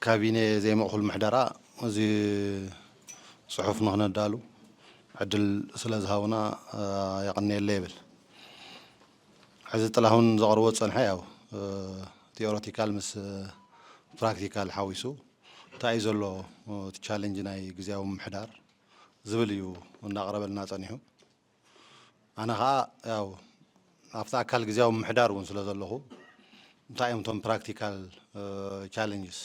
ካቢኔ ዘይምእኹል ምሕደራ እዚ ጽሑፍ ንኽነዳሉ ዕድል ስለ ዝሃቡና የቐንየለ ይብል። ሕዚ ጥላሁን ዘቕርቦ ዝጸንሐ ያው ቲኦሪቲካል ምስ ፕራክቲካል ሓዊሱ እንታይ እዩ ዘሎ እቲ ቻሌንጅ ናይ ግዝያዊ ምምሕዳር ዝብል እዩ እናቕረበልና ጸኒሑ። ኣነ ኸኣ ያው ኣብቲ ኣካል ግዝያዊ ምምሕዳር እውን ስለ ዘለኹ እንታይ እዮም እቶም ፕራክቲካል ቻሌንጅስ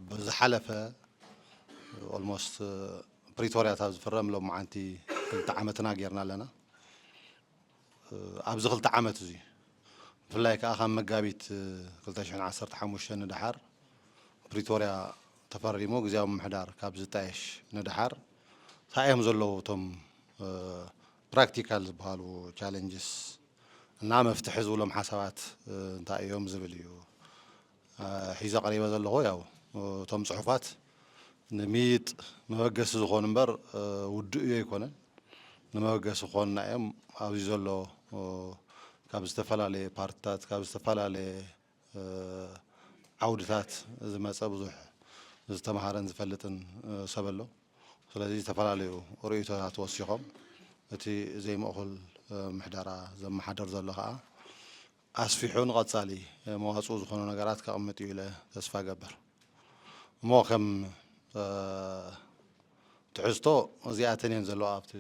ብዝሓለፈ ኦልሞስት ፕሪቶርያ ካብ ዝፍረም ሎማዓንቲ ክልተ ዓመትና ጌርና ኣለና። ኣብዚ ክልተ ዓመት እዚ ብፍላይ ከዓ ካብ መጋቢት ክልተ ሽሕን ዓሰርተ ሓሙሽተን ንደሓር ፕሪቶርያ ተፈሪሙ ግዝያዊ ምምሕዳር ካብ ዝጣየሽ ንደሓር እንታይ እዮም ዘለዉ እቶም ፕራክቲካል ዝበሃሉ ቻለንጅስ እና መፍትሒ ዝብሎም ሓሳባት እንታይ እዮም ዝብል እዩ። ሒዘ ቀሪበ ዘለኹ ያው እቶም ጽሑፋት ንምይጥ መበገሲ ዝኾኑ እምበር ውድእ እዩ ኣይኮነን። ንመበገሲ ክኾንና እዮም። ኣብዚ ዘሎ ካብ ዝተፈላለየ ፓርትታት ካብ ዝተፈላለየ ዓውድታት ዝመጸ ብዙሕ ዝተምሃረን ዝፈልጥን ሰብ ኣሎ። ስለዚ ዝተፈላለዩ ርእይቶታት ወሲኾም እቲ ዘይምእኹል ምሕደራ ዘመሓደር ዘሎ ከዓ ኣስፊሑ ንቐጻሊ መዋጽኡ ዝኾኑ ነገራት ከቕምጥ እዩ ኢለ ተስፋ እገብር። እሞ ከም ትሕዝቶ እዚኣተን እየን ዘለዋ ኣብቲ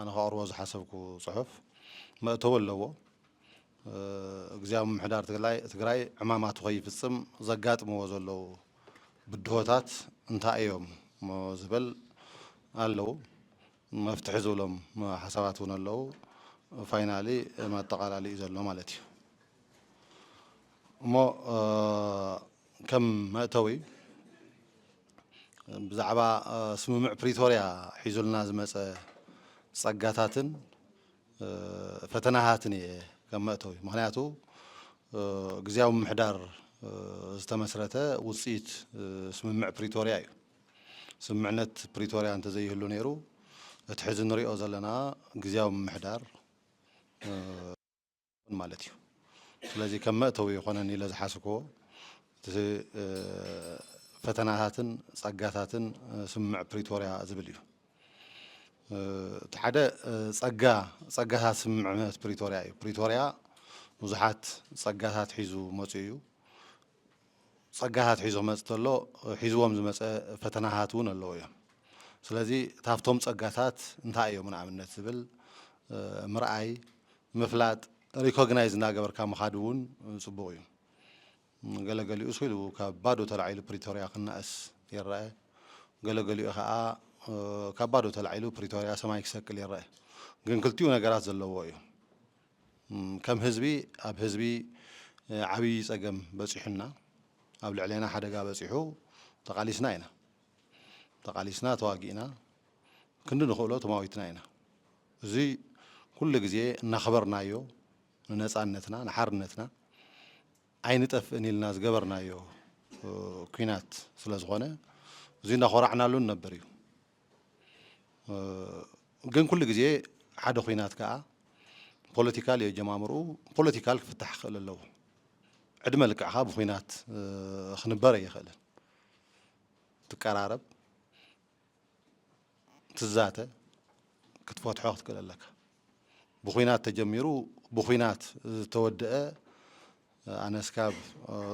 ኣነ ከቕርቦ ዝሓሰብኩ ጽሑፍ መእተዊ ኣለዎ። ግዝያዊ ምምሕዳር ትግራይ ዕማማቱ ከይፍጽም ዘጋጥምዎ ዘለዉ ብድሆታት እንታይ እዮም ዝብል ኣለዉ። መፍትሒ ዝብሎም ሓሳባት እውን ኣለዉ። ፋይናሊ መጠቓላሊ እዩ ዘሎ ማለት እዩ። እሞ ከም መእተዊ ብዛዕባ ስምምዕ ፕሪቶርያ ሒዙልና ዝመፀ ፀጋታትን ፈተናታትን እየ ከም መእተዊ። ምክንያቱ ግዝያዊ ምምሕዳር ዝተመስረተ ውፅኢት ስምምዕ ፕሪቶርያ እዩ። ስምምዕነት ፕሪቶርያ እንተዘይህሉ ነይሩ እቲ ሕዚ ንሪኦ ዘለና ግዝያዊ ምምሕዳር ማለት እዩ። ስለዚ ከም መእተዊ ይኾነኒ ኢለ ዝሓስብክዎ እቲ ፈተናታትን ፀጋታትን ስምምዕ ፕሪቶርያ ዝብል እዩ። እቲ ሓደ ፀጋ ፀጋታት ስምምዕነት ፕሪቶርያ እዩ። ፕሪቶርያ ብዙሓት ፀጋታት ሒዙ መፅኡ እዩ። ፀጋታት ሒዙ ክመፅእ ተሎ ሒዝዎም ዝመፀ ፈተናታት እውን ኣለዎ እዮም። ስለዚ ታብቶም ፀጋታት እንታይ እዮም ንኣብነት ዝብል ምርኣይ ምፍላጥ ሪኮግናይዝ እናገበርካ ምኻድ እውን ፅቡቕ እዩ። ገለገሊኡ ስኢሉ ካብ ባዶ ተላዒሉ ፕሪቶርያ ክናእስ ይረአ። ገለገሊኡ ከዓ ካብ ባዶ ተላዒሉ ፕሪቶርያ ሰማይ ክሰቅል ይረአ። ግን ክልቲኡ ነገራት ዘለዎ እዩ። ከም ህዝቢ ኣብ ህዝቢ ዓብዪ ፀገም በፂሑና ኣብ ልዕሌና ሓደጋ በፂሑ ተቓሊስና ኢና። ተቓሊስና ተዋጊእና ክንዲ ንኽእሎ ተማዊትና ኢና። እዚ ኩሉ ግዜ እናኸበርናዮ ንነፃነትና ንሓርነትና ኣይንጠፍእን ኢልና ዝገበርናዮ ኩናት ስለ ዝኾነ እዚ እናኾራዕናሉ ንነብር እዩ። ግን ኩሉ ግዜ ሓደ ኩናት ከዓ ፖለቲካል እዩ ኣጀማምርኡ። ፖለቲካል ክፍታሕ ክኽእል ኣለዎ። ዕድመ ልክዕኻ ብኩናት ክንበር ኣይኽእልን። ትቀራረብ ትዛተ ክትፈትሖ ክትክእል ኣለካ። ብኩናት ተጀሚሩ ብኩናት ዝተወደአ ኣነስ ካብ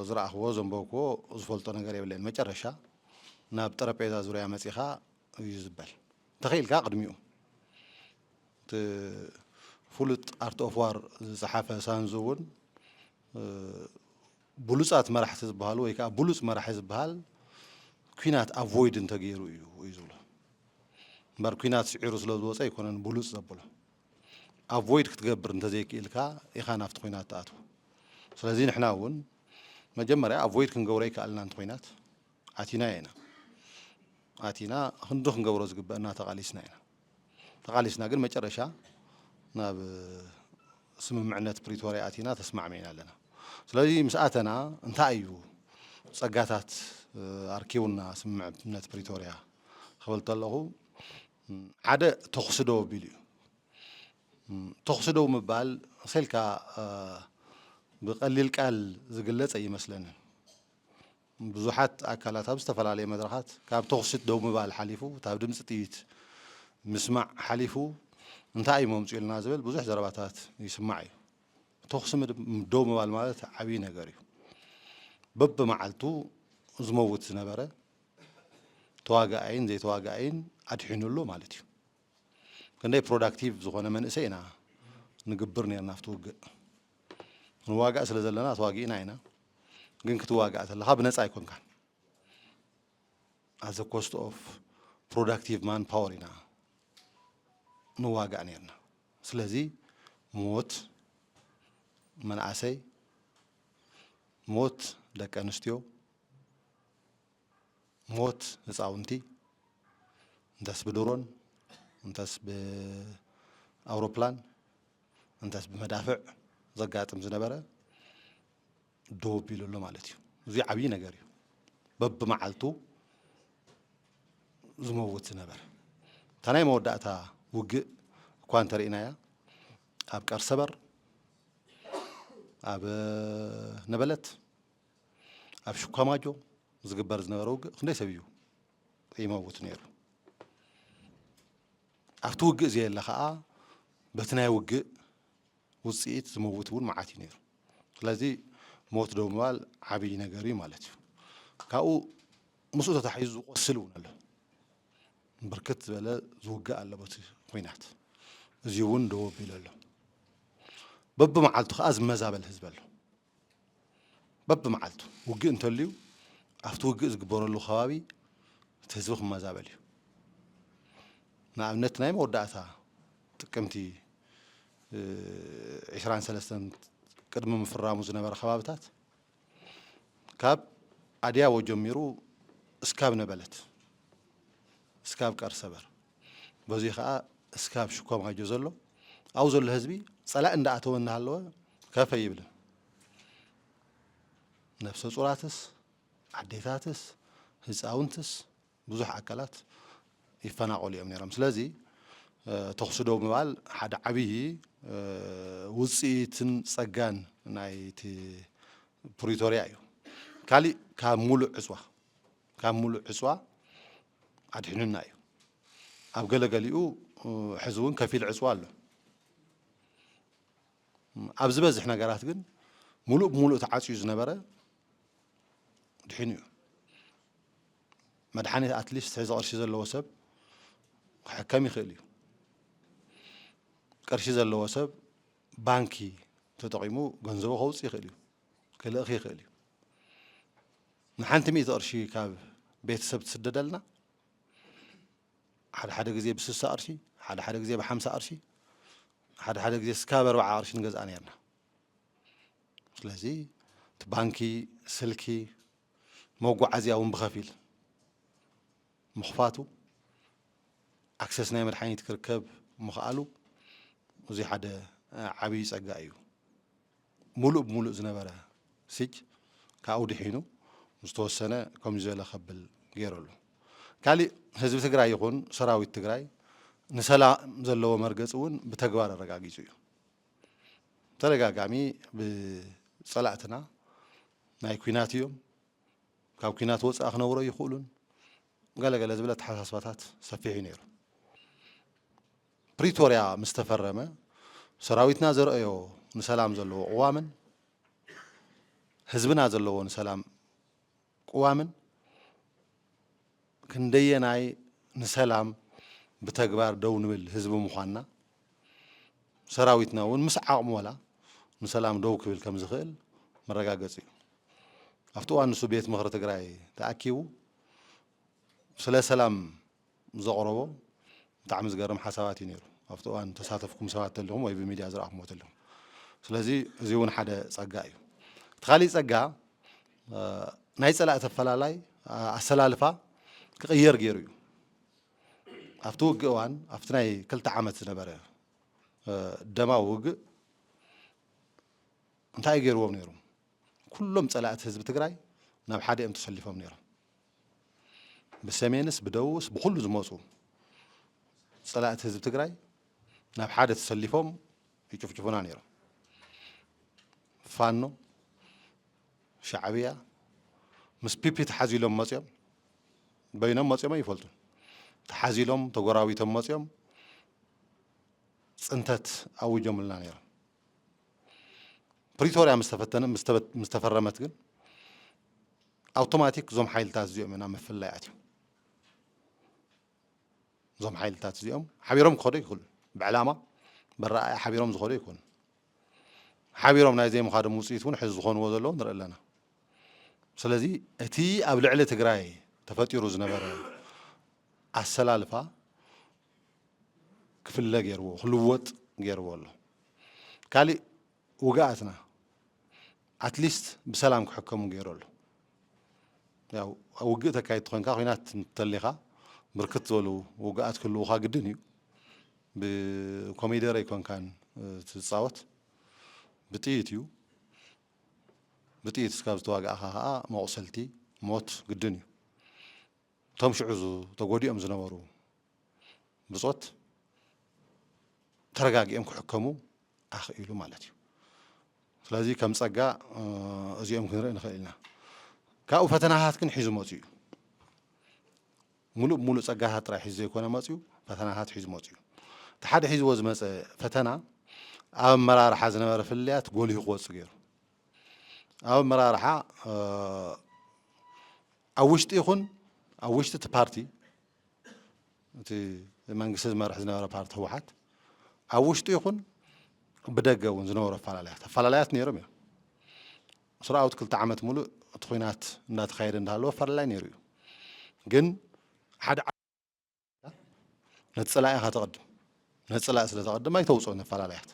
ዝረኣኽዎ ዘንበብክዎ ዝፈልጦ ነገር የብለይን። መጨረሻ ናብ ጠረጴዛ ዙርያ መፂኻ እዩ ዝበል። ተኽኢልካ ቅድሚኡ እቲ ፍሉጥ ኣርት ኦፍ ዋር ዝፀሓፈ ሳንዙ እውን ብሉፃት መራሕቲ ዝበሃሉ ወይ ከዓ ብሉፅ መራሒ ዝበሃል ኩናት ኣቮይድ እንተገይሩ እዩ እዩ ዝብሎ። እምበር ኩናት ስዒሩ ስለ ዝወፀ ኣይኮነን ብሉፅ ዘብሎ። ኣቮይድ ክትገብር እንተዘይክኢልካ ኢኻ ናብቲ ኩናት ትኣትዎ። ስለዚ ንሕና እውን መጀመርያ ኣቮይድ ክንገብሮ ይከኣልና እንተ ኩናት ኣቲና ኢና ኣቲና ክንዲ ክንገብሮ ዝግበአና ተቓሊስና ኢና። ተቓሊስና ግን መጨረሻ ናብ ስምምዕነት ፕሪቶርያ ኣቲና ተስማዕሚዕና ኣለና። ስለዚ ምስ ኣተና እንታይ እዩ ፀጋታት ኣርኪቡና ስምምዕነት ፕሪቶርያ ክብል ተለኹ ሓደ ተኹሲ ደው ኣቢሉ እዩ። ተኹሲ ደው ምባል ሰልካ ብቀሊል ቃል ዝግለፅ ኣይመስለንን። ብዙሓት ኣካላት ኣብ ዝተፈላለየ መድረኻት ካብ ተኹሲ ደው ምባል ሓሊፉ፣ ካብ ድምፂ ጥይት ምስማዕ ሓሊፉ እንታይ እዩ መምፅኡልና ዝብል ብዙሕ ዘረባታት ይስማዕ እዩ። ተኹሲ ምድ-፣ ደው ምባል ማለት ዓብዪ ነገር እዩ። በብመዓልቱ ዝመውት ዝነበረ ተዋጋኣይን ዘይተዋጋኣይን ኣድሒኑ ኣሎ ማለት እዩ። ክንደይ ፕሮዳክቲቭ ዝኾነ መንእሰይ ኢና ንግብር ነርና ኣብቲ ውግእ። ንዋጋእ ስለ ዘለና ተዋጊእና ኢና። ግን ክትዋጋእ ተለኻ ብነፃ ኣይኮንካን። As a cost of productive man power ኢና ንዋጋእ ነርና። ስለዚ ሞት መናእሰይ፣ ሞት ደቂ ኣንስትዮ፣ ሞት ህፃውንቲ፣ እንተስ ብድሮን፣ እንተስ ብኣውሮፕላን፣ እንተስ ብመዳፍዕ ዘጋጥም ዝነበረ ደው ኣቢሉ ኣሎ ማለት እዩ። እዚ ዓብዪ ነገር እዩ። በብመዓልቱ ዝመውት ዝነበረ። እታ ናይ መወዳእታ ውግእ እኳ እንተርኢናያ፣ ኣብ ቀርሰበር፣ ኣብ ነበለት፣ ኣብ ሽኳማጆ ዝግበር ዝነበረ ውግእ ክንደይ ሰብ እዩ ይመውት ነይሩ። ኣብቲ ውግእ ዘየለ ኸዓ በቲ ናይ ውግእ ውፅኢት ዝመውት እውን መዓት እዩ ነይሩ። ስለዚ ሞት ደው ምባል ዓብዪ ነገር እዩ ማለት እዩ። ካብኡ ምስኡ ተታሒዙ ዝቆስል እውን ኣሎ። ብርክት ዝበለ ዝውግእ ኣሎ በቲ ኲናት። እዚ እውን ደው ኣቢሉ ኣሎ። በብመዓልቱ ከዓ ዝመዛበል ህዝቢ ኣሎ። በብመዓልቱ ውግእ እንተልዩ ኣብቲ ውግእ ዝግበረሉ ከባቢ እቲ ህዝቢ ክመዛበል እዩ። ንኣብነት ናይ መወዳእታ ጥቅምቲ፣ እ፣ ዕስራን ሰለስተን ቅድሚ ምፍራሙ ዝነበረ ከባብታት ካብ ኣድያቦ ጀሚሩ እስካብ ነበለት፣ እስካብ ቀርሰበር፣ በዚ ኸዓ እስካብ ሽኮማጆ ዘሎ፣ ኣብኡ ዘሎ ህዝቢ ጸላኢ እንዳኣተወ እናሃለወ ከፍ ኣይብልን። ነፍሰ ጹራትስ፣ ኣዴታትስ፣ ህፃውንትስ፣ ብዙሕ ኣካላት ይፈናቐሉ እዮም ነይሮም። ስለዚ፣ እ፣ ተኹሲ ደው ምባል ሓደ ዓብዪ፣ እ፣ ውፅኢትን ጸጋን ናይቲ ፕሪቶርያ እዩ። ካሊእ ካብ ሙሉእ ዕፅዋ፣ ካብ ሙሉእ ዕፅዋ ኣድሒኑና እዩ። ኣብ ገለገሊኡ፣ እ፣ ሕዚ እውን ከፊል ዕፅዋ ኣሎ። ኣብ ዝበዝሕ ነገራት ግን ሙሉእ ብሙሉእ ተዓፅዩ ዝነበረ ድሒኑ እዩ። መድሓኒት ኣትሊስት ሕዚ ቅርሺ ዘለዎ ሰብ ክሕከም ይኽእል እዩ። ቅርሺ ዘለዎ ሰብ ባንኪ ተጠቒሙ ገንዘቡ ከውፅእ ይኽእል እዩ፣ ክልእኽ ይኽእል እዩ። ንሓንቲ ሚእቲ ቅርሺ ካብ ቤተሰብ ትስደደልና፣ ሓደ ሓደ ግዜ ብስሳ ቅርሺ፣ ሓደ ሓደ ግዜ ብሓምሳ ቅርሺ፣ ሓደ ሓደ ግዜ እስካብ ኣርባዓ ቅርሺ ንገዝኣ ነርና። ስለዚ እቲ ባንኪ፣ ስልኪ፣ መጓዓዝያ እውን ብኸፊል ምኽፋቱ፣ ኣክሰስ ናይ መድሓኒት ክርከብ ምኽኣሉ፣ እዚ ሓደ፣ እ፣ ዓብዪ ጸጋ እዩ። ሙሉእ ብሙሉእ ዝነበረ ሲጅ ካብኡ ድሒኑ ዝተወሰነ ከምዚ ዝበለ ከብል ገይሩ ኣሎ። ካሊእ ህዝቢ ትግራይ ይኹን ሰራዊት ትግራይ ንሰላም ዘለዎ መርገፂ እውን ብተግባር ኣረጋጊፁ እዩ። ተደጋጋሚ ብፀላእትና ናይ ኲናት እዮም፣ ካብ ኲናት ወፃኢ ክነብሩ ኣይኽእሉን፣ ገለገለ ዝብል ኣተሓሳስባታት ሰፊሕ እዩ ነይሩ። ፕሪቶርያ ምስ ተፈረመ ሰራዊትና ዘርአዮ ንሰላም ዘለዎ ቅዋምን ህዝብና ዘለዎ ንሰላም ቅዋምን ክንደየናይ ንሰላም ብተግባር ደው ንብል ህዝቢ ምዃንና፣ ሰራዊትና እውን ምስ ዓቕሙ ዋላ ንሰላም ደው ክብል ከም ዝኽእል መረጋገፂ እዩ። ኣብቲ እዋን ንሱ ቤት ምኽሪ ትግራይ ተኣኪቡ ስለ ሰላም ዘቕረቦ ብጣዕሚ ዝገርም ሓሳባት እዩ ነይሩ። ኣብቲ እዋን ተሳተፍኩም ሰባት ተሊኹም ወይ ብሚድያ ዝረኣኹምዎ ተሊኹም። ስለዚ እዚ እውን ሓደ ጸጋ እዩ። እቲ ካሊእ ጸጋ፣ እ፣ ናይ ጸላእቲ ኣፈላላይ፣ እ፣ ኣሰላልፋ ክቕየር ገይሩ እዩ። ኣብቲ ውግእ እዋን፣ ኣብቲ ናይ ክልተ ዓመት ዝነበረ፣ እ፣ ደማዊ ውግእ እንታይ እዩ ገይርዎም ነይሩ? ኩሎም ጸላእቲ ህዝቢ ትግራይ ናብ ሓደ እዮም ተሰሊፎም ነይሮም። ብሰሜንስ ብደቡብስ ብኹሉ ዝመፁ ጸላእቲ ህዝቢ ትግራይ ናብ ሓደ ተሰሊፎም ይጭፍጭፉና ነይሮም። ፋኖ፣ ሻዕብያ፣ ምስ ፒፒ ተሓዚሎም መፅኦም፣ በይኖም መፅኦም ኣይፈልጡን። ተሓዚሎም ተጎራቢቶም መፅኦም ፅንተት ኣውጆምልና ነይሮም። ፕሪቶርያ ምስ ተፈተነ፣ ምስ ተፈረመት ግን ኣውቶማቲክ እዞም ሓይልታት እዚኦም ኢና ምፍልላይ ኣትዮም። እዞም ሓይልታት እዚኦም ሓቢሮም ክኸዱ ኣይክእሉን። ብዕላማ፣ ብኣረኣእያ ሓቢሮም ዝኸዱ ኣይኮኑን። ሓቢሮም ናይ ዘይምኻዶም ውፅኢት እውን ሕዚ ዝኾንዎ ዘለዉ ንርኢ ኣለና። ስለዚ እቲ ኣብ ልዕሊ ትግራይ ተፈጢሩ ዝነበረ ኣሰላልፋ ክፍለ ገይርዎ፣ ክልወጥ ገይርዎ ኣሎ። ካሊእ ውግኣትና ኣትሊስት ብሰላም ክሕከሙ ገይሩ ኣሎ። ያው ውግእ ተካይድ ተኾንካ፣ ኲናት እንተሊኻ ብርክት ዝበሉ ውግኣት ክህልውኻ ግድን እዩ። ብኮሚደረ ኣይኮንካን ትፃወት፣ ብጥይት እዩ። ብጥይት እስካብ ዝተዋጋእኻ ከዓ መቑሰልቲ፣ ሞት ግድን እዩ። እቶም ሽዑ ተጎዲኦም ዝነበሩ ብጾት ተረጋጊኦም ክሕከሙ ኣኽኢሉ ማለት እዩ። ስለዚ ከም ጸጋ እዚኦም ክንርኢ ንኽእል ኢና። ካብኡ ፈተናታት ግን ሒዙ መፅኡ እዩ። ሙሉእ ብሙሉእ ጸጋታት ጥራይ ሒዙ ዘይኮነ መፅኡ፣ ፈተናታት ሒዙ መፅኡ እዩ። እቲ ሓደ ሒዝዎ ዝመፀ ፈተና ኣብ ኣመራርሓ ዝነበረ ፍልልያት ጎሊሁ ክወፅእ ገይሩ። ኣብ ኣመራርሓ ኣብ ውሽጢ ይኹን ኣብ ውሽጢ እቲ ፓርቲ፣ እቲ መንግስቲ ዝመርሕ ዝነበረ ፓርቲ ህወሓት፣ ኣብ ውሽጡ ይኹን ብደገ እውን ዝነበሩ ኣፈላላያት፣ ኣፈላላያት ነይሮም እዮም። ስራውት ክልተ ዓመት ሙሉእ እቲ ኹናት እንዳተኻየደ እንዳሃለወ ኣፈላላይ ነይሩ እዩ። ግን ሓደ ነቲ ጸላኢ ኢኻ ተቐድም። ነቲ ጸላኢ ስለ ተቐድም ኣይተውፅኦን ኣፈላላያት።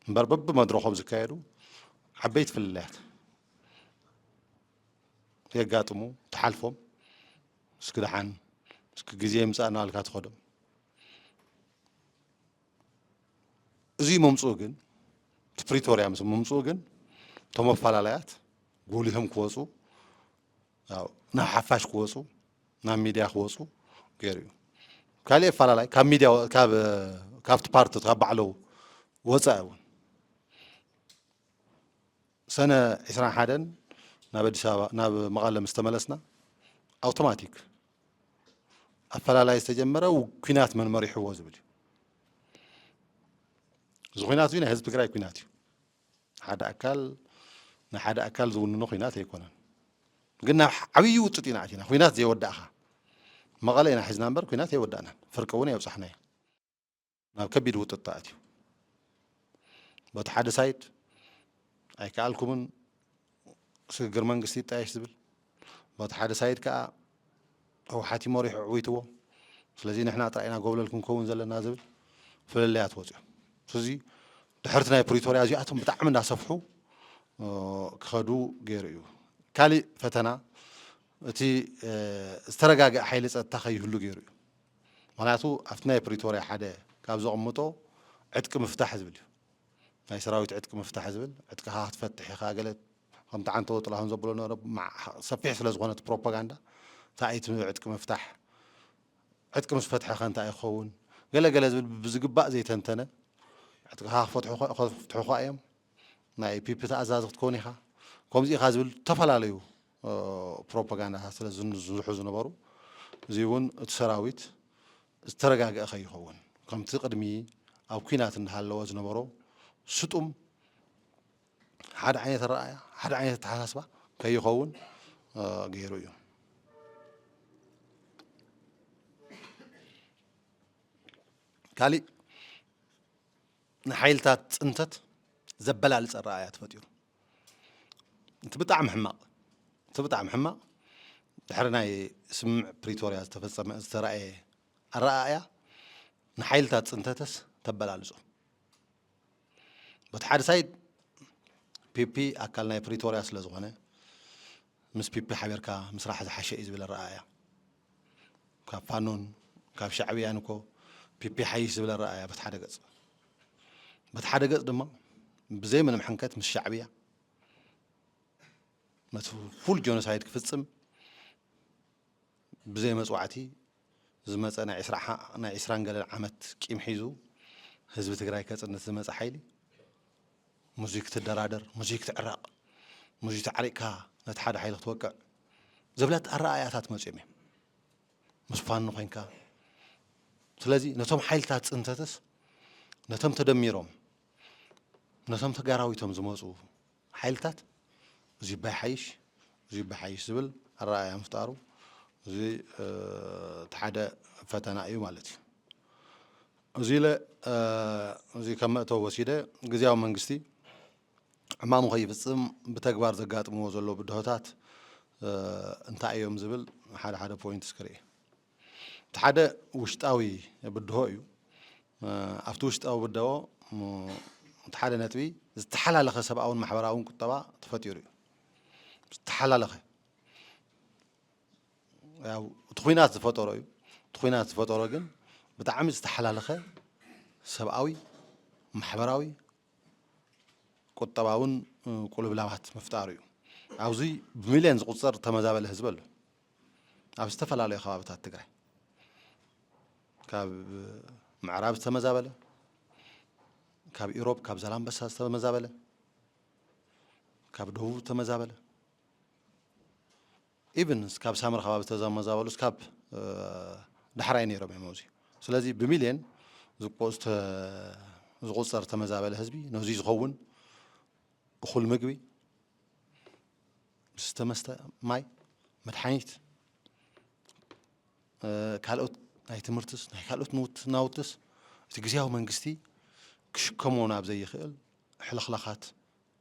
እምበር በብመድረኾም ዝካየዱ ዓበይቲ ፍልልያት የጋጥሙ፣ ትሓልፎም። እስኪ ደሓን፣ እስኪ ግዜ ይምፃእ እናበልካ ትኸዶም። እዚ ምምፅኡ ግን፣ እቲ ፕሪቶርያ ምስ ምምፅኡ ግን፣ እቶም ኣፈላላያት ጎሊሆም ክወፁ፣ ናብ ሓፋሽ ክወፁ፣ ናብ ሚድያ ክወፁ ገይሩ እዩ። ካሊእ ኣፈላላይ ካብ ሚድያ፣ ካብቲ ፓርቲ፣ ካብ ባዕሉ ወፃኢ እውን ሰነ ዒስራን ሓደን ናብ ኣዲስ ኣበባ፣ ናብ መቐለ ምስ ተመለስና፣ ኣውቶማቲክ ኣፈላላይ ዝተጀመረ ኲናት መን መሪሕዎ ዝብል እዩ። እዚ ኲናት እዚ ናይ ህዝቢ ትግራይ ኲናት እዩ። ሓደ ኣካል ንሓደ ኣካል ዝውንኖ ኲናት ኣይኮነን። ግን ናብ ዓብዪ ውጥጥ ኢና ኣቲና። ኲናት ዘይወዳእኻ፣ መቐለ ኢና ሒዝና እምበር ኲናት ኣይወዳእናን። ፍርቂ እውን ኣይብፃሕናዮ። ናብ ከቢድ ውጥጥ ኣትዩ። በቲ ሓደ ሳይድ ኣይከኣልኩምን፣ ስግግር መንግስቲ ይጣየሽ ዝብል፣ በቲ ሓደ ሳይድ ከዓ ህወሓት እዩ መሪሑ ኣዕዊትዎ፣ ስለዚ ንሕና ጥራይ ኢና ጎብለል ክንከውን ዘለና ዝብል ፍልልያት ወፂኦም። ስለዚ ድሕርቲ ናይ ፕሪቶርያ እዚኣቶም ብጣዕሚ እንዳሰፍሑ ክኸዱ ገይሩ እዩ። ካሊእ ፈተና እቲ ዝተረጋገአ ሓይሊ ፀጥታ ከይህሉ ገይሩ እዩ። ምኽንያቱ ኣብቲ ናይ ፕሪቶርያ ሓደ ካብ ዘቕምጦ ዕጥቂ ምፍታሕ ዝብል እዩ። ናይ ሰራዊት ዕጥቂ ምፍታሕ ዝብል፣ ዕጥቅኻ ክትፈትሕ ኢኻ፣ ገለ ከምቲ ዓንተወ ጥላሁን ዘብሎ ነበረ፣ ሰፊሕ ስለ ዝኾነ እቲ ፕሮፓጋንዳ፣ እንታይ እዩ እቲ ዕጥቂ ምፍታሕ፣ ዕጥቂ ምስ ፈትሐ ከ እንታይ ይኸውን፣ ገለ ገለ ዝብል ብዝግባእ ዘይተንተነ፣ ዕጥቅኻ ክፈትሑ ክፍትሑኻ እዮም፣ ናይ ፒፒ ተኣዛዚ ክትከውን ኢኻ፣ ከምዚ ኢኻ ዝብል ዝተፈላለዩ ፕሮፓጋንዳታት ስለ ዝንዝሑ ዝነበሩ፣ እዚ እውን እቲ ሰራዊት ዝተረጋግአ ከይኸውን፣ ከምቲ ቅድሚ ኣብ ኲናት እንዳሃለወ ዝነበሮ ስጡም ሓደ ዓይነት ኣረኣእያ፣ ሓደ ዓይነት ኣተሓሳስባ ከይኸውን ገይሩ እዩ። ካሊእ ንሓይልታት ፅንተት ዘበላልፅ ኣረኣእያ ተፈጢሩ። እቲ ብጣዕሚ ሕማቕ፣ እቲ ብጣዕሚ ሕማቕ ድሕሪ ናይ ስምምዕ ፕሪቶርያ ዝተፈፀመ ዝተረኣየ ኣረኣእያ ንሓይልታት ፅንተተስ ተበላልፆ። በቲ ሓደ ሳይድ ፒፒ ኣካል ናይ ፕሪቶርያ ስለ ዝኾነ ምስ ፒፒ ሓቢርካ ምስራሕ ዝሓሸ እዩ ዝብል ኣረኣእያ። ካብ ፋኖን ካብ ሻዕብያን እኮ ፒፒ ሓይሽ ዝብል ኣረኣእያ በቲ ሓደ ገፅ። በቲ ሓደ ገፅ ድማ ብዘይ ምንም ሕንከት ምስ ሻዕብያ ነቲ ፉል ጆኖሳይድ ክፍፅም ብዘይ መፅዋዕቲ ዝመፀ ናይ ዒስራ ሓ-፣ ናይ ዒስራን ገለን ዓመት ቂም ሒዙ ህዝቢ ትግራይ ከፅንት ዝመፀ ሓይሊ፣ ሙዚ ክትደራደር፣ ሙዚ ክትዕረቕ፣ ሙዚ ተዓሪቕካ ነቲ ሓደ ሓይሊ ክትወቅዕ፣ ዘብለጥ ኣረኣእያታት መፅኦም እዮም። ምስ ፋኖ ኮይንካ። ስለዚ ነቶም ሓይልታት ፅንተትስ፣ ነቶም ተደሚሮም፣ ነቶም ተጋራዊቶም ዝመፁ ሓይልታት፣ እዚ ባይ ሓይሽ፣ እዚ ባይ ሓይሽ ዝብል ኣረኣእያ ምፍጣሩ፣ እዚ፣ እ፣ እቲ ሓደ ፈተና እዩ ማለት እዩ። እዚ ኢለ፣ እ፣ እዚ ከም መእተዊ ወሲደ፣ ግዝያዊ መንግስቲ ዕማሙ ከይፍፅም ብተግባር ዘጋጥምዎ ዘለዉ ብድሆታት፣ እ፣ እንታይ እዮም ዝብል ሓደ ሓደ ፖይንትስ ክርኢ። እቲ ሓደ ውሽጣዊ ብድሆ እዩ። እ፣ ኣብቲ ውሽጣዊ ብድሆ፣ እ፣ እቲ ሓደ ነጥቢ ዝተሓላለኸ ሰብኣውን ማሕበራውን ቁጠባ ተፈጢሩ እዩ። ዝተሓላለኸ፣ ያው፣ እቲ ኲናት ዝፈጠሮ እዩ። እቲ ኲናት ዝፈጠሮ ግን ብጣዕሚ ዝተሓላለኸ ሰብኣዊ፣ ማሕበራዊ፣ ቁጠባውን፣ እ፣ ቁልብላባት ምፍጣሩ እዩ። ኣብዚ ብሚልዮን ዝቑጸር ተመዛበለ ህዝቢ ኣሎ። ኣብ ዝተፈላለዩ ከባብታት ትግራይ፣ ካብ ምዕራብ ዝተመዛበለ፣ ካብ ኢሮብ፣ ካብ ዛላምበሳ ዝተመዛበለ፣ ካብ ደቡብ ዝተመዛበለ፣ ኢቭን ካብ ሳምረ ከባቢ ዝተመዛበሉ እስካብ፣ እ፣ ዳሕራይ ነይሮም እዮም ኣብዚ። ስለዚ ብሚልዮን ዝቆ-፣ ዝተ-፣ ዝቑጸር ተመዛበለ ህዝቢ ነዚ ዝኸውን እኹል ምግቢ፣ ዝስተ መስተ፣ ማይ፣ መድሓኒት፣ እ፣ ካልኦት ናይ ትምህርትስ፣ ናይ ካልኦት ንውት-፣ ናውትስ እቲ ግዝያዊ መንግስቲ ክሽከሞ ናብ ዘይኽእል ሕልኽላኻት፣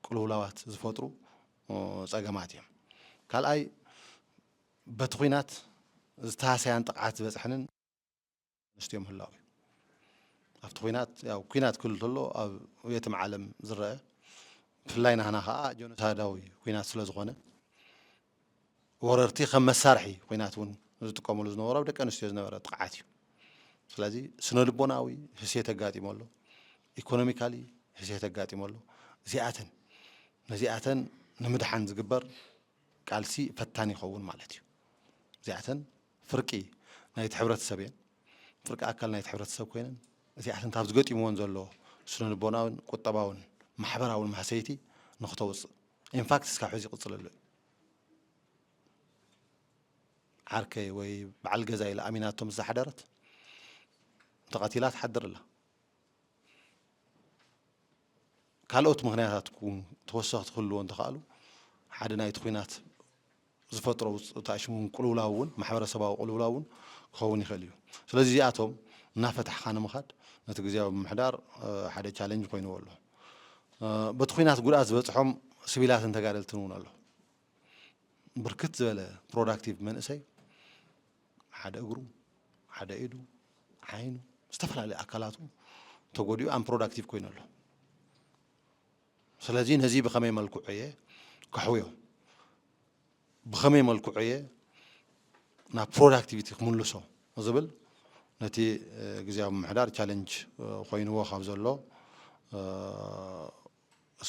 ቅልውላዋት ዝፈጥሩ፣ እ፣ ጸገማት እዮም። ካልኣይ፣ በቲ ኲናት ዝተሃሰያን ጥቕዓት ዝበጽሐንን ኣንስትዮ ምህላው እዩ። ኣብቲ ኲናት፣ ያው፣ ኲናት ክህሉ እንተሎ ኣብ የትም ዓለም ዝረአ፣ ብፍላይ ናህና ኸዓ ጀኖሳይዳዊ ኲናት ስለ ዝኾነ፣ ወረርቲ ከም መሳርሒ ኲናት እውን ዝጥቀምሉ ዝነበሩ ኣብ ደቂ ኣንስትዮ ዝነበረ ጥቕዓት እዩ። ስለዚ ስነ ልቦናዊ ህሴት ኣጋጢሙ ኣሎ፣ ኢኮኖሚካሊ ህሴት ኣጋጢሙ ኣሎ። እዚኣተን፣ ነዚኣተን ንምድሓን ዝግበር ቃልሲ ፈታኒ ይኸውን ማለት እዩ። እዚኣተን ፍርቂ ናይቲ ሕብረተሰብ እየን፣ ፍርቂ ኣካል ናይቲ ሕብረተሰብ ኮይነን፣ እዚኣተን ካብ ዝገጢምወን ዘሎ ስነ ልቦናውን ቁጠባውን ማሕበራውን ማህሰይቲ ንክተውፅእ፣ ኢንፋክት እስካብ ሕዚ ይቕፅለሉ እዩ። ዓርከይ ወይ በዓል ገዛ ኢላ ኣሚናቶም ዝሓደረት እንተቐቲላ ትሓድር ኣላ። ካልኦት ምኽንያታት እውን ተወሰኽቲ ክህልዎ እንተኸኣሉ፣ ሓደ ናይቲ ኲናት ዝፈጥሮ ውጽ-፣ እቲ ኣሽሙን ቅልውላው እውን፣ ማሕበረሰባዊ ቅልውላው እውን ክኸውን ይኽእል እዩ። ስለዚ እዚኣቶም እናፈታሕኻ ንምኻድ ነቲ ግዝያዊ ምምሕዳር፣ እ፣ ሓደ ቻሌንጅ ኮይንዎ ኣሎ። እ፣ በቲ ኲናት ጉድኣት ዝበጽሖም ሲቪላትን ተጋደልትን እውን ኣሎ። ብርክት ዝበለ ፕሮዳክቲቭ መንእሰይ ሓደ እግሩ፣ ሓደ ኢዱ፣ ዓይኑ፣ ዝተፈላለዩ ኣካላቱ ተጎዲኡ ኣንፕሮዳክቲቭ ኮይኑ ኣሎ። ስለዚ ነዚ ብኸመይ መልክዑ እየ ከሕውዮ? ብኸመይ መልክዑ እየ ናብ ፕሮዳክቲቪቲ ክምልሶ ዝብል ነቲ፣ እ፣ ግዝያዊ ምምሕዳር ቻለንጅ፣ እ፣ ኮይንዎ ካብ ዘሎ፣ እ፣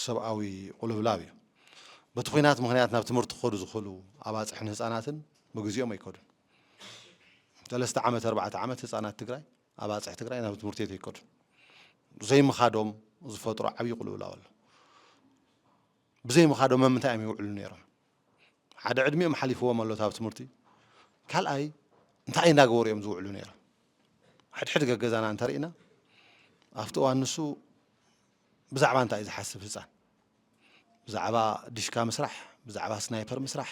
ሰብኣዊ ቁልብላብ እዩ። በቲ ኲናት ምኽንያት ናብ ትምህርቲ ክኸዱ ዝኽእሉ ኣባፅሕን ህፃናትን ብግዜኦም ኣይከዱን። ሰለስተ ዓመት፣ ኣርባዕተ ዓመት ህፃናት ትግራይ፣ ኣባፅሕ ትግራይ ናብ ትምህርቲ ቤት ኣይከዱን። ዘይምኻዶም ዝፈጥሮ ዓብዪ ቁልውላው ኣሎ። ብዘይምኻዶም ኣብ ምንታይ እዮም ይውዕሉ ነይሮም? ሓደ ዕድሚኦም ሓሊፍዎም ኣሎ ኣብ ትምህርቲ። ካልኣይ እንታይ እንዳገበሩ እዮም ዝውዕሉ ነይሮም? ሕድሕድ ገገዛና እንተርኢና ኣብቲ እዋን ንሱ ብዛዕባ እንታይ እዩ ዝሓስብ ህፃን? ብዛዕባ ዲሽካ ምስራሕ፣ ብዛዕባ ስናይፐር ምስራሕ፣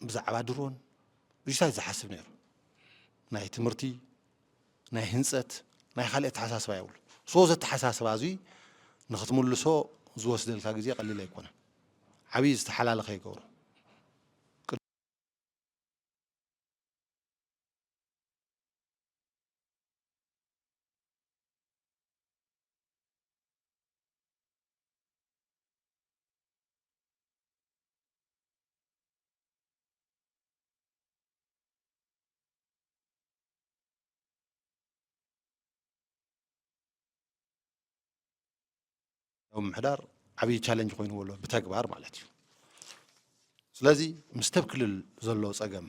ብዛዕባ ድሮን፣ እዚታት ዝሓስብ ነይሩ። ናይ ትምህርቲ፣ ናይ ህንፀት፣ ናይ ካልእ ኣተሓሳስባ የብሉ። ሶ ዘተሓሳስባ እዚ ንክትምልሶ ዝወስደልካ ግዜ ቀሊል ኣይኮነን። ዓብዪ ዝተሓላለኸ ይገብሮ። ያው ምምሕዳር ዓብዪ ቻለንጅ ኮይንዎ ኣሎ ብተግባር ማለት እዩ። ስለዚ ምስ ተብ ክልል ዘሎ ፀገም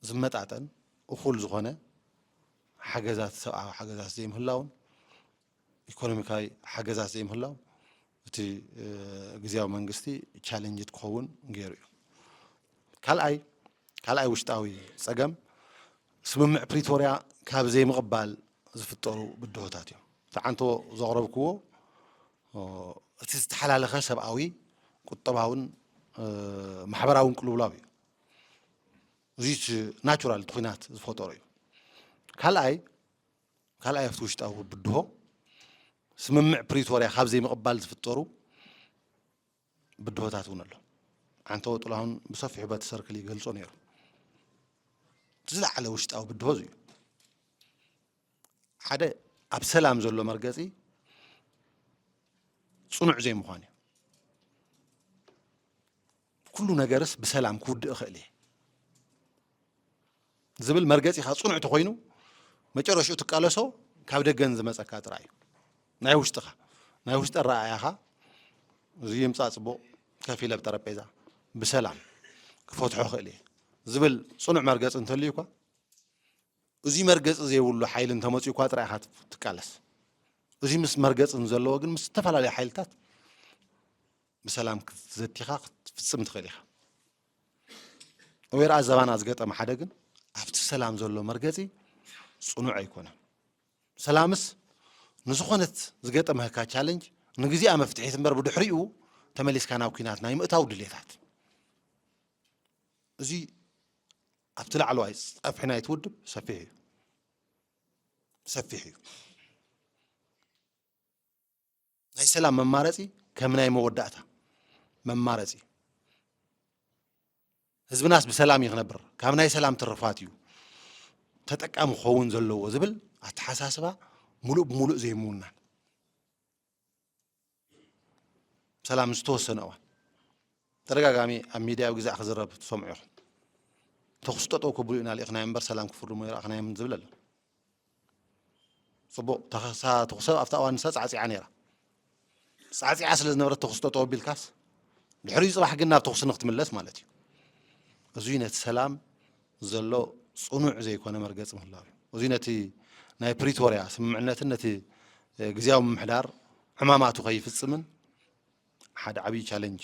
ዝመጣጠን እኹል ዝኾነ ሓገዛት፣ ሰብኣዊ ሓገዛት ዘይምህላውን ኢኮኖሚካዊ ሓገዛት ዘይምህላው እቲ፣ እ፣ ግዝያዊ መንግስቲ ቻለንጅድ ክኸውን ገይሩ እዩ። ካልኣይ ካልኣይ ውሽጣዊ ጸገም ስምምዕ ፕሪቶርያ ካብ ዘይምቕባል ዝፍጠሩ ብድሆታት እዮም። እቲ ዓንቶ ዘቕረብክዎ እቲ ዝተሓላለኸ ሰብኣዊ፣ ቁጠባውን ማሕበራውን ቅልውላው እዩ። እዚ ናቹራል እቲ ኹናት ዝፈጠሮ እዩ። ካልኣይ ካልኣይ ኣብቲ ውሽጣዊ ብድሆ ስምምዕ ፕሪቶርያ ካብ ዘይምቕባል ዝፍጠሩ ብድሆታት እውን ኣሎ። ዓንተወ ጥላሁን ብሰፊሑ በቲ ሰርክል ይገልጾ ነይሩ። እቲ ዝለዓለ ውሽጣዊ ብድሆ እዚ እዩ። ሓደ ኣብ ሰላም ዘሎ መርገጺ ጽኑዕ ዘይምዃን እዩ። ኩሉ ነገርስ ብሰላም ክውድእ እኽእል እየ ዝብል መርገጺኻ ጽኑዕ ተኾይኑ መጨረሽኡ ትቃለሶ ካብ ደገን ዝመጸካ ጥራይ እዩ። ናይ ውሽጥኻ ናይ ውሽጢ ኣረኣእያኻ እዚ ይምጻእ ጽቡቕ ከፍ ኢለ ብጠረጴዛ ብሰላም ክፈትሖ እኽእል እየ ዝብል ጽኑዕ መርገጺ እንተልዩ እኳ እዚ መርገጺ ዘይብሉ ሓይሊ እንተመጺኡ እኳ ጥራይ ኢኻ ትቃለስ። እዚ ምስ መርገጺ ዘለዎ ግን ምስ ዝተፈላለዩ ሓይልታት ብሰላም ክትዘቲኻ ክትፍጽም ትኽእል ኢኻ። ወይራ ዘባና ዝገጠመ ሓደ ግን ኣብቲ ሰላም ዘሎ መርገጺ ጽኑዕ ኣይኮነን። ሰላምስ ንዝኾነት ዝገጠመካ ቻለንጅ ንግዚኣ መፍትሒት እምበር ብድሕሪኡ ተመሊስካ ናብ ኲናት ናይ ምእታው ድሌታት እዚ ኣብቲ ላዕለዋይ ጸፍሒ ናይቲ ውድብ ሰፊሕ እዩ ሰፊሕ እዩ። ናይ ሰላም መማረጺ ከም ናይ መወዳእታ መማረጺ ህዝብናስ ብሰላም እዩ ክነብር ካብ ናይ ሰላም ትርፋት እዩ ተጠቃሚ ክኸውን ዘለዎ ዝብል ኣተሓሳስባ ሙሉእ ብሙሉእ ዘይምውናን ሰላም ዝተወሰነ እዋን ተደጋጋሚ ኣብ ሚድያ ኣብ ግዛዕ ክዝረብ ትሰምዑ ኢኹም። ተኹስ ጠጠው ክብሉ ኢና ልኢኽናዮም እምበር ሰላም ክፍርሙ ይረእኽናዮም ዝብል ኣሎ። ፅቡቕ ተኸሳ ተኹሰብ ኣብታ እዋን ንሳ ፃዕፂዓ ነይራ። ፃዕፂዓ ስለ ዝነበረት ተኹስ ጠጠው ኣቢልካስ ድሕሪኡ ፅባሕ ግን ናብ ተኹሲ ንክትምለስ ማለት እዩ። እዙይ ነቲ ሰላም ዘሎ ፅኑዕ ዘይኮነ መርገፂ ምህላው እዩ። እዙይ ነቲ ናይ ፕሪቶርያ ስምምዕነትን ነቲ ግዝያዊ ምምሕዳር ዕማማቱ ከይፍፅምን ሓደ ዓብዪ ቻለንጅ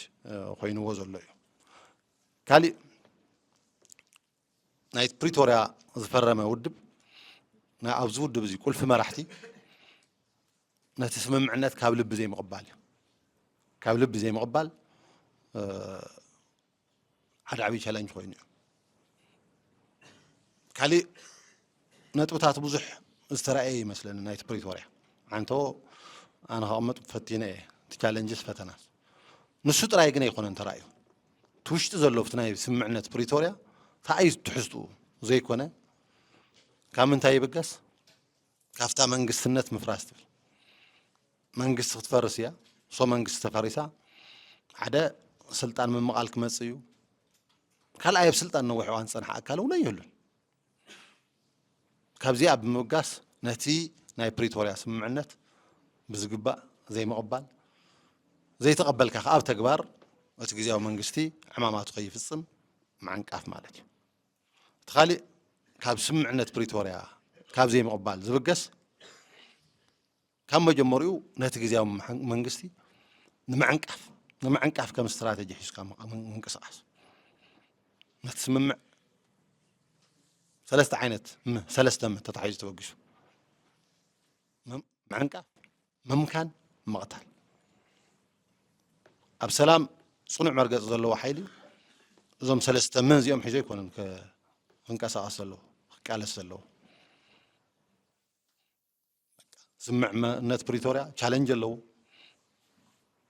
ኮይንዎ ዘሎ እዩ። ካሊእ ናይ ፕሪቶርያ ዝፈረመ ውድብ ኣብዚ ውድብ እዚ ቁልፊ መራሕቲ ነቲ ስምምዕነት ካብ ልቢ ዘይምቕባል እዩ። ካብ ልቢ ዘይምቕባል ሓደ ዓብዪ ቻለንጅ ኮይኑ እዩ። ካሊእ ነጥብታት ብዙሕ ዝተረኣየ ይመስለኒ ናይቲ ፕሪቶርያ ዓንቶ ኣነ ከቕምጥ ፈቲነ እየ እቲ ቻለንጅስ ፈተናስ ንሱ ጥራይ ግን ኣይኮነን ተራእዩ እቲ ውሽጢ ዘሎ ብቲ ናይ ስምምዕነት ፕሪቶርያ ተኣዩ ትሕዝትኡ ዘይኮነ ካብ ምንታይ ይብገስ ካብታ መንግስትነት ምፍራስ ትብል መንግስቲ ክትፈርስ እያ እሶ መንግስቲ ተፈሪሳ ሓደ ስልጣን ምምቓል ክመፅእ እዩ ካልኣይ ኣብ ስልጣን ነዊሕ እዋን ዝፀንሐ ኣካል እውን ኣይህሉን ካብዚኣ ብምብጋስ ነቲ ናይ ፕሪቶርያ ስምምዕነት ብዝግባእ ዘይምቕባል ዘይተቐበልካ ከኣ ኣብ ተግባር እቲ ግዜያዊ መንግስቲ ዕማማቱ ከይፍፅም ምዕንቃፍ ማለት እዩ እቲ ካሊእ ካብ ስምምዕነት ፕሪቶርያ ካብ ዘይምቕባል ዝብገስ ካብ መጀመሪኡ ነቲ ግዜያዊ መንግስቲ ንምዕንቃፍ ንምዕንቃፍ ከም ስትራተጂ ሒዝካ ምንቅስቃስ ነቲ ስምምዕ ሰለስተ ዓይነት ሰለስተ ተታሒዙ ተበጊሱ ምዕንቃፍ ምምካን ምቕታል ኣብ ሰላም ፅኑዕ መርገፂ ዘለዎ ሓይሊ እዞም ሰለስተ ምን እዚኦም ሒዞ ኣይኮነን ክንቀሳቀስ ዘለዎ ክቃለስ ዘለዎ ስምምዕነት ፕሪቶርያ ቻለንጅ ኣለዎ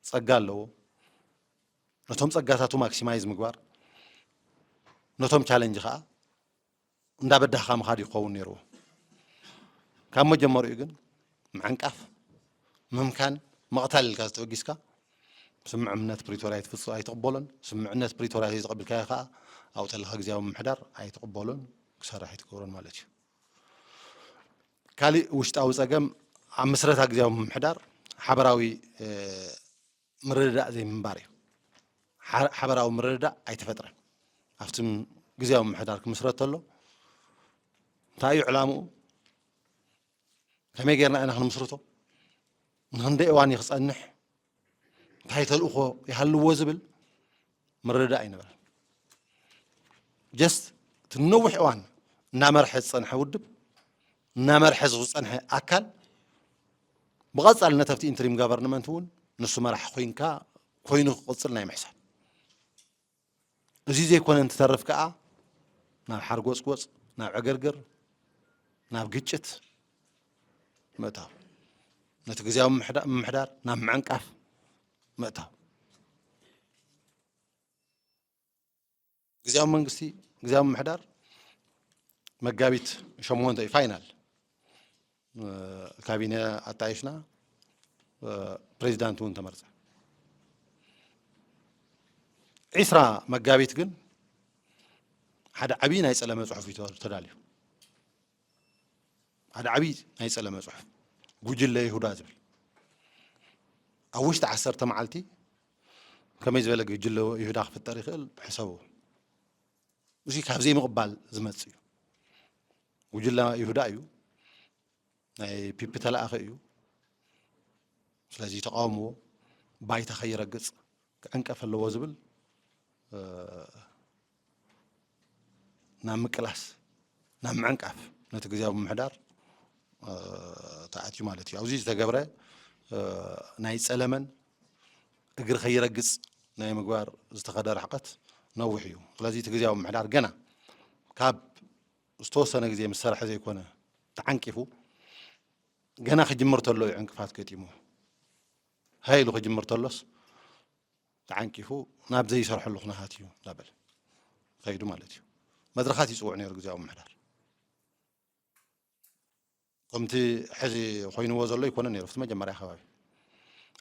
ፀጋ ኣለዎ ነቶም ፀጋታቱ ማክሲማይዝ ምግባር ነቶም ቻለንጅ ከዓ እንዳበዳህካ ምኻድ ይኸውን ነይርዎ ካብ መጀመሪኡ ግን ምዕንቃፍ ምምካን ምቕታል ኢልካ ዝተበጊስካ ስምምዕነት ፕሪቶርያ ኣይትፍፅ ኣይትቕበሎን ስምምዕነት ፕሪቶርያ ዘይተቐቢልካዮ ከዓ ኣብኡ ተለካ ግዜያዊ ምምሕዳር ኣይትቕበሎን ክሰርሕ ኣይትገብሮን ማለት እዩ ካሊእ ውሽጣዊ ፀገም ኣብ ምስረታ ግዜያዊ ምምሕዳር ሓበራዊ ምርድዳእ ዘይምንባር እዩ ሓበራዊ ምርድዳእ ኣይተፈጥረን ኣብቲ ግዜያዊ ምምሕዳር ክምስረት ተሎ እንታይ እዩ ዕላምኡ ከመይ ጌርና ኢና ክንምስርቶ ንክንደይ እዋን እዩ ክፀንሕ እንታይ ተልእኾ ይሃልዎ ዝብል ምርድዳእ ኣይነበረን ጀስት እቲ ነዊሕ እዋን እናመርሐ ዝጸንሐ ውድብ፣ እናመርሐ ዝጸንሐ ኣካል ብቐጻልነት ኣብቲ ኢንትሪም ጋቨርንመንት እውን ንሱ መራሒ ኮይንካ፣ ኮይኑ ክቕጽል ናይ ምሕሳብ። እዚ ዘይኮነ እንትተርፍ ከኣ ናብ ሓርጎጽጎጽ፣ ናብ ዕግርግር፣ ናብ ግጭት ምእታው፣ ነቲ ግዜያዊ ምምሕዳ-፣ ምምሕዳር ናብ ምዕንቃፍ ምእታው። ግዜያዊ መንግስቲ፣ ግዜያዊ ምምሕዳር መጋቢት ሸሞንተ እዩ ፋይናል። እ፣ ካቢነ ኣጣይሽና፣ እ፣ ፕሬዚዳንት እውን ተመርጸ። ዒስራ መጋቢት ግን ሓደ ዓብዪ ናይ ጸለመ ጽሑፍ እዩ ተዳልዩ። ሓደ ዓብዪ ናይ ጸለመ ጽሑፍ፣ ጉጅለ ይሁዳ ዝብል። ኣብ ውሽጢ ዓሰርተ መዓልቲ ከመይ ዝበለ ጉጅለ ይሁዳ ክፍጠር ይኽእል ሕሰቡ። እዚ ካብ ዘይምቕባል ዝመጽእ እዩ። ጉጅለ ይሁዳ እዩ፣ ናይ ፒፒ ተላኣኸ እዩ። ስለዚ ተቃውምዎ፣ ባይታ ከይረግጽ ክዕንቀፍ ኣለዎ ዝብል፣ እ፣ ናብ ምቅላስ፣ ናብ ምዕንቃፍ ነቲ ግዜያዊ ምምሕዳር፣ እ፣ ተኣትዩ ማለት እዩ። ኣብዚ ዝተገብረ፣ እ፣ ናይ ጸለመን እግሪ ከይረግጽ ናይ ምግባር ዝተኸደ ርሕቀት ነዊሕ እዩ። ስለዚ እቲ ግዜያዊ ምምሕዳር ገና ካብ ዝተወሰነ ግዜ ምስ ሰርሐ ዘይኮነ ተዓንቂፉ፣ ገና ክጅምር ተሎ እዩ ዕንቅፋት ገጢሙ። ሃይሉ ክጅምር ተሎስ ተዓንቂፉ ናብ ዘይሰርሐሉ ኩነታት እዩ እንዳበለ ከይዱ ማለት እዩ። መድረኻት ይጽውዕ ነይሩ ግዜያዊ ምምሕዳር። ከምቲ ሕዚ ኮይንዎ ዘሎ ይኮነ ነይሩ። ኣብቲ መጀመርያ ከባቢ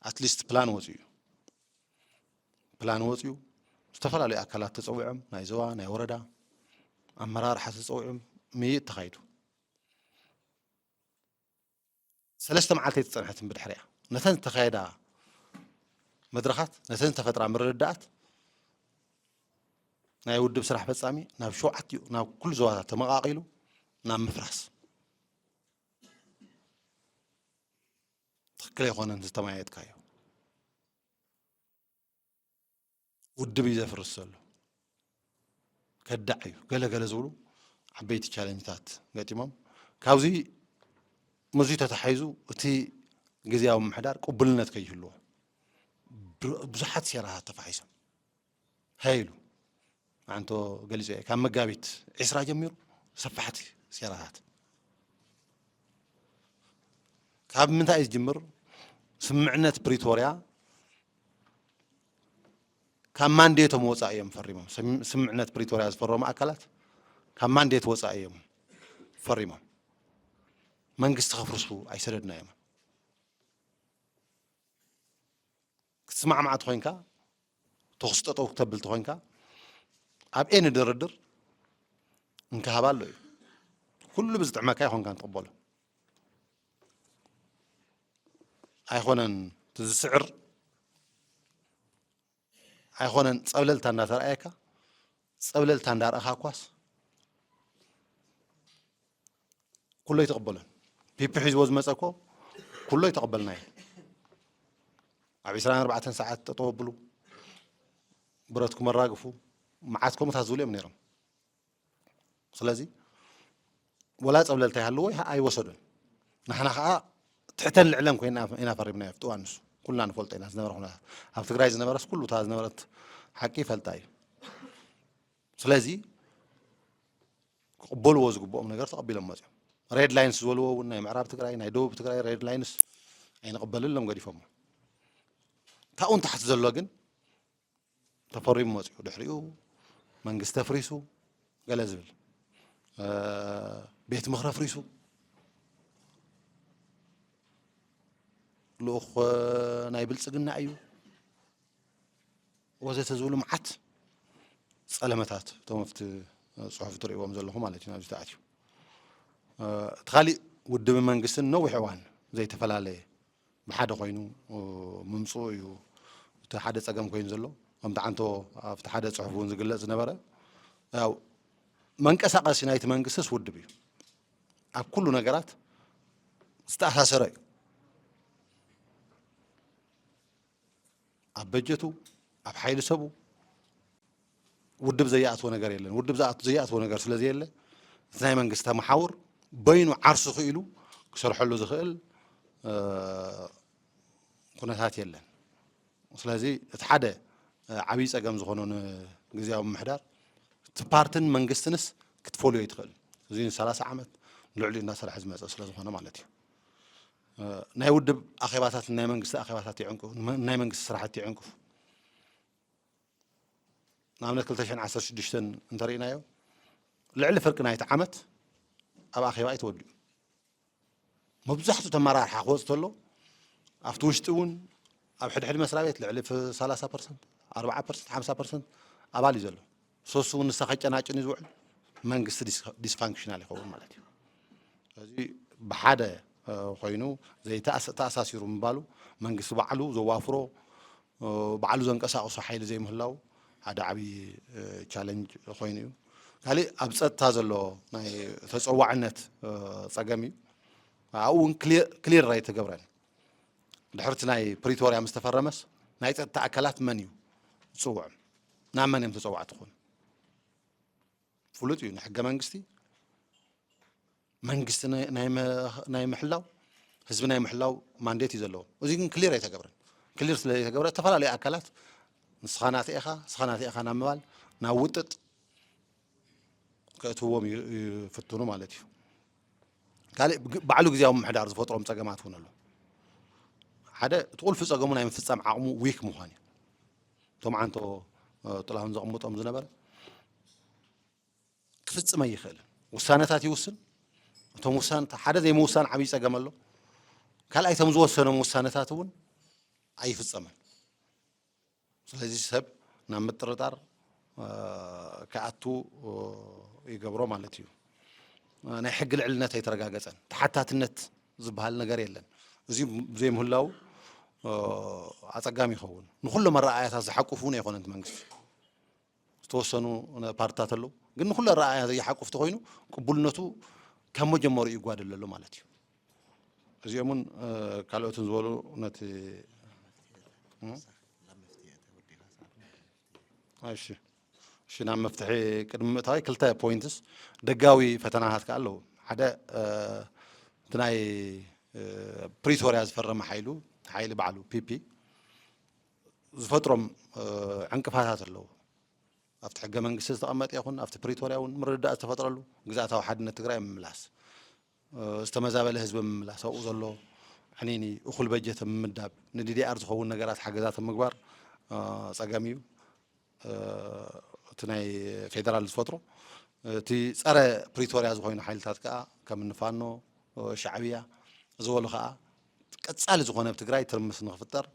ኣትሊስት ፕላን ወፂኡ እዩ። ፕላን ወፂኡ፣ ዝተፈላለዩ ኣካላት ተፀዊዖም፣ ናይ ዞባ፣ ናይ ወረዳ ኣመራርሓ ተፀዊዖም፣ ምይይጥ ተኻይዱ። ሰለስተ መዓልቲ ኣይተፀንሐትን ብድሕሪያ። ነተን ዝተኻየዳ መድረኻት፣ ነተን ዝተፈጥራ ምርድዳኣት፣ ናይ ውድብ ስራሕ ፈጻሚ ናብ ሸውዓቲኡ፣ ናብ ኩሉ ዞባታት ተመቓቒሉ ናብ ምፍራስ። ትኽክል ኣይኮነን ዝተመያየጥካዮ። ውድብ እዩ ዘፍርስ ዘሎ። ከዳዕ እዩ። ገለ ገለ ዝብሉ ዓበይቲ ቻለንጅታት ገጢሞም። ካብዚ፣ ምስዚ ተተሓሒዙ እቲ ግዝያዊ ምምሕዳር ቅቡልነት ከይህልዎ ብ-፣ ብዙሓት ሴራታት ተፋሒሶም። ሃይሉ ኣንቶ ገሊጸ፣ ካብ መጋቢት ዒስራ ጀሚሩ ሰፋሕቲ ሴራታት። ካብ ምንታይ እዩ ዝጅምር? ስምምዕነት ፕሪቶርያ ካብ ማንዴቶም ወጻኢ እዮም ፈሪሞም። ስም-፣ ስምምዕነት ፕሪቶርያ ዝፈረሙ ኣካላት ካብ ማንዴት ወጻኢ እዮም ፈሪሞም። መንግስቲ ከፍርሱ ኣይሰደድናዮም። ክትስማዕማዕ ተኾይንካ፣ ተኹስ ጠጠው ክተብል ተኾይንካ፣ ኣብ ኤኒ ድርድር እንክሃባ ኣሎ እዩ። ኩሉ ብዝጥዕመካ ይኾንካ ንትቕበሎ። ኣይኾነን እቲ ዝስዕር፣ ኣይኾነን ጸብለልታ እንዳተረኣየካ፣ ጸብለልታ እንዳረኣኻ እኳስ ኩሎ ይተቐበሎን። ፒፒ ሒዝዎ ዝመጸ እኮ ኩሎ ይተቐበልናዮ። ኣብ ዒስራን ኣርባዕተን ሰዓት ጠጠው ኣብሉ፣ ብረትኩም ኣራግፉ፣ መዓት ከምኡታት ዝብሉ እዮም ነይሮም። ስለዚ ወላ ጸብለልታ ይሃልዎ ኣይወሰዱን። ንሕና ኸኣ ትሕተን ልዕለን ኮይና ኢና ፈሪምናዮ ኣብቲ እዋን ንሱ። ኩልና ንፈልጦ ኢና ዝነበረ ኩነታት። ኣብ ትግራይ ዝነበረስ ኩሉ እታ ዝነበረት ሓቂ ይፈልጣ እዩ። ስለዚ ክቕበልዎ ዝግብኦም ነገር ተቐቢሎም መፅዮም። ሬድ ላይንስ ዝበልዎ እውን ናይ ምዕራብ ትግራይ፣ ናይ ደቡብ ትግራይ ሬድ ላይንስ ኣይንቕበልን ኢሎም ገዲፎሞ። ካብኡ ንታሕቲ ዘሎ ግን ተፈሪሙ መፅዩ። ድሕሪኡ መንግስቲ ኣፍሪሱ ገለ ዝብል፣ እ፣ ቤት ምኽሪ ኣፍሪሱ፣ ልኡኽ ናይ ብልፅግና እዩ ወዘተ ዝብሉ መዓት ጸለመታት እቶም ኣብቲ ጽሑፍ ትርእይዎም ዘለኹም ማለት እዩ ናብዚ ተኣትዩ። እ፣ እቲ ካሊእ ውድብን መንግስትን ነዊሕ እዋን ዘይተፈላለየ ብሓደ ኮይኑ፣ እ፣ ምምጽኡ እዩ እቲ ሓደ ጸገም ኮይኑ ዘሎ። ከምቲ ዓንቶ ኣብቲ ሓደ ጽሑፍ እውን ዝግለጽ ዝነበረ፣ ያው መንቀሳቐሲ ናይቲ መንግስትስ ውድብ እዩ። ኣብ ኩሉ ነገራት ዝተኣሳሰረ እዩ። ኣብ በጀቱ፣ ኣብ ሓይሊ ሰቡ፣ ውድብ ዘይኣትዎ ነገር የለን። ውድብ ዝኣት- ዘይኣትዎ ነገር ስለ ዘየለ እቲ ናይ መንግስቲ መሓውር በይኑ ዓርሱ ክኢሉ ክሰርሐሉ ዝኽእል ኩነታት የለን። ስለዚ እቲ ሓደ ዓብዪ ፀገም ዝኾነ ንግዝያዊ ምምሕዳር እቲ ፓርትን መንግስትንስ ክትፈልዮ ኣይትኽእል። እዚ ን30 ዓመት ልዕሊ እናሰርሐ ዝመፀ ስለ ዝኾነ ማለት እዩ። ናይ ውድብ ኣኼባታት ናይ መንግስቲ ኣኼባታት ይዕንቅፉ፣ ናይ መንግስቲ ስራሕቲ ይዕንቅፉ። ንኣብነት 2016 እንተርኢናዮ ልዕሊ ፍርቂ ናይቲ ዓመት ኣብ ኣኼባ እዩ ተወዲኡ። መብዛሕትኡ ተመራርሓ ክወፅ ተሎ ኣብቲ ውሽጢ እውን ኣብ ሕድሕድ መስሪያ ቤት ልዕሊ 30 ፐርሰንት፣ 40 ፐርሰንት፣ 50 ፐርሰንት ኣባል እዩ ዘሎ። ሶሱ እውን ንሳ ከጨናጭን እዩ ዝውዕል። መንግስቲ ዲስፋንክሽናል ይኸውን ማለት እዩ። እዚ ብሓደ ኮይኑ ዘይተኣሳሲሩ ምባሉ መንግስቲ ባዕሉ ዘዋፍሮ ባዕሉ ዘንቀሳቕሶ ሓይሊ ዘይምህላው ሓደ ዓብዪ ቻለንጅ ኮይኑ እዩ። ካሊእ ኣብ ፀጥታ ዘሎ ናይ ተፀዋዕነት ፀገም እዩ። ኣብኡ እውን ክሊር ኣይተገብረን። ድሕርቲ ናይ ፕሪቶርያ ምስ ተፈረመስ ናይ ፀጥታ ኣካላት መን እዩ ዝፅውዖም? ናብ መን እዮም ተፀዋዕቲ ክኾኑ? ፍሉጥ እዩ። ንሕገ መንግስቲ መንግስቲ ናይ ምሕላው ህዝቢ ናይ ምሕላው ማንዴት እዩ ዘለዎ። እዚ ግን ክሊር ኣይተገብረን። ክሊር ስለ ዘይተገብረ ዝተፈላለዩ ኣካላት ንስኻ ናተ ኢኻ፣ ንስኻ ናተ ኢኻ ናብ ምባል ናብ ውጥጥ ከእትዎም ይፍትኑ ማለት እዩ። ካልእ ባዕሉ ግዜያዊ ምምሕዳር ዝፈጥሮም ፀገማት እውን ኣሎ። ሓደ እቲ ቁልፊ ፀገሙ ናይ ምፍፃም ዓቕሙ ዊክ ምዃን እዩ። እቶም ዓንቶ ጥላሁን ዘቕምጦም ዝነበረ ክፍፅም ኣይኽእልን። ውሳነታት ይውስን። እቶም ውሳነታት ሓደ ዘይምውሳን ዓብዪ ፀገም ኣሎ። ካልኣይ እቶም ዝወሰኖም ውሳነታት እውን ኣይፍፀምን። ስለዚ ሰብ ናብ ምጥርጣር ክኣቱ ይገብሮ ማለት እዩ። ናይ ሕጊ ልዕልነት ኣይተረጋገፀን። ተሓታትነት ዝበሃል ነገር የለን። እዚ ብዘይምህላው ኣፀጋሚ ይኸውን። ንኩሎም ኣረኣእያታት ዝሓቁፍ እውን ኣይኮነን እቲ መንግስቲ። ዝተወሰኑ ፓርትታት ኣለዉ፣ ግን ንኩሉ ኣረኣእያ ዘይሓቁፍ ተኮይኑ ቅቡልነቱ ካብ መጀመሪኡ ይጓደል ኣሎ ማለት እዩ። እዚኦም እውን ካልኦትን ዝበሉ ነቲ እሺ እሺ ናብ መፍትሒ ቅድሚ ምእታወይ ክልተ ፖይንትስ ደጋዊ ፈተናታት ከኣ ኣለዉ። ሓደ እቲ ናይ ፕሪቶርያ ዝፈረመ ሓይሉ ሓይሊ ባዕሉ ፒፒ ዝፈጥሮም ዕንቅፋታት ኣለዉ። ኣብቲ ሕገ መንግስቲ ዝተቐመጠ ይኹን ኣብቲ ፕሪቶርያ እውን ምርድዳእ ዝተፈጥረሉ ግዝኣታዊ ሓድነት ትግራይ ምምላስ ዝተመዛበለ ህዝቢ ምምላስ ኣብኡ ዘሎ ዕኒኒ እኹል በጀት ምምዳብ ንዲዲኣር ዝኸውን ነገራት ሓገዛት ምግባር ፀገም እዩ። እቲ ናይ ፌደራል ዝፈጥሮ እቲ ፀረ ፕሪቶርያ ዝኾይኑ ሓይልታት ከዓ ከም ንፋኖ ሻዕብያ ዝበሉ ከዓ ቀፃሊ ዝኾነ ኣብ ትግራይ ትርምስ ንክፍጠር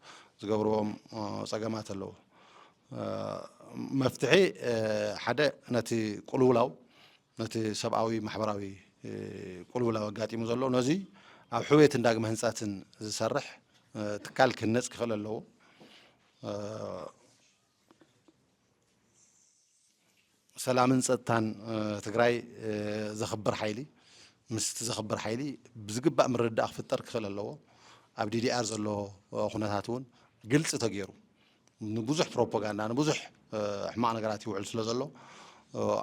ዝገብርዎም ፀገማት ኣለዉ። መፍትሒ ሓደ ነቲ ቁልውላው ነቲ ሰብኣዊ ማሕበራዊ ቁልውላው ኣጋጢሙ ዘሎ ነዚ ኣብ ሕውየትን ዳግመ ህንፃትን ዝሰርሕ ትካል ክህነፅ ክኽእል ኣለዎ። ሰላምን ፀጥታን ትግራይ ዘኽብር ሓይሊ ምስቲ ዘኽብር ሓይሊ ብዝግባእ ምርድዳእ ክፍጠር ክኽእል ኣለዎ። ኣብ ዲዲኣር ዘሎ ኩነታት እውን ግልፂ ተገይሩ ንብዙሕ ፕሮፓጋንዳ ንብዙሕ ሕማቕ ነገራት ይውዕል ስለ ዘሎ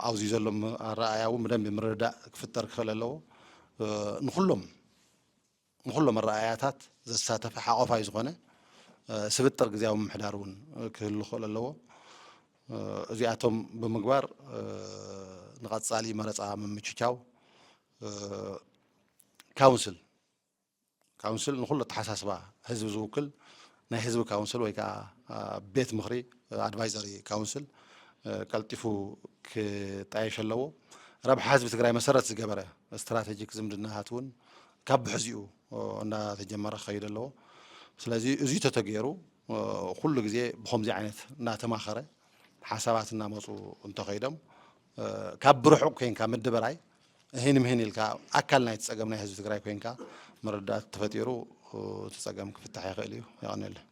ኣብዚ ዘሎ ኣረኣያ እውን ብደንቢ ምርድዳእ ክፍጠር ክኽእል ኣለዎ። ንኩሎም ንኹሎም ኣረኣእያታት ዘሳተፈ ሓቆፋይ ዝኾነ ስብጥር ግዜያዊ ምምሕዳር እውን ክህሉ ክኽእል ኣለዎ። እዚኣቶም ብምግባር ንቐፃሊ መረፃ ምምችቻው ካውንስል ካውንስል ንኩሉ ኣተሓሳስባ ህዝቢ ዝውክል ናይ ህዝቢ ካውንስል ወይ ከዓ ቤት ምኽሪ ኣድቫይዘሪ ካውንስል ቀልጢፉ ክጣየሽ ኣለዎ። ረብሓ ህዝቢ ትግራይ መሰረት ዝገበረ ስትራቴጂክ ዝምድናታት እውን ካብ ብሕዚኡ እንዳተጀመረ ክኸይድ ኣለዎ። ስለዚ እዚ ተተገይሩ ኩሉ ግዜ ብኸምዚ ዓይነት እናተማኸረ ሓሳባት እናመፁ እንተኸይዶም ካብ ብርሑቕ ኮይንካ ምድበራይ እሂን ምህን ኢልካ ኣካል ናይቲ ፀገም ናይ ህዝቢ ትግራይ ኮይንካ ምርዳእ ተፈጢሩ እቲ ፀገም ክፍታሕ ይኽእል እዩ። የቐንየለይ።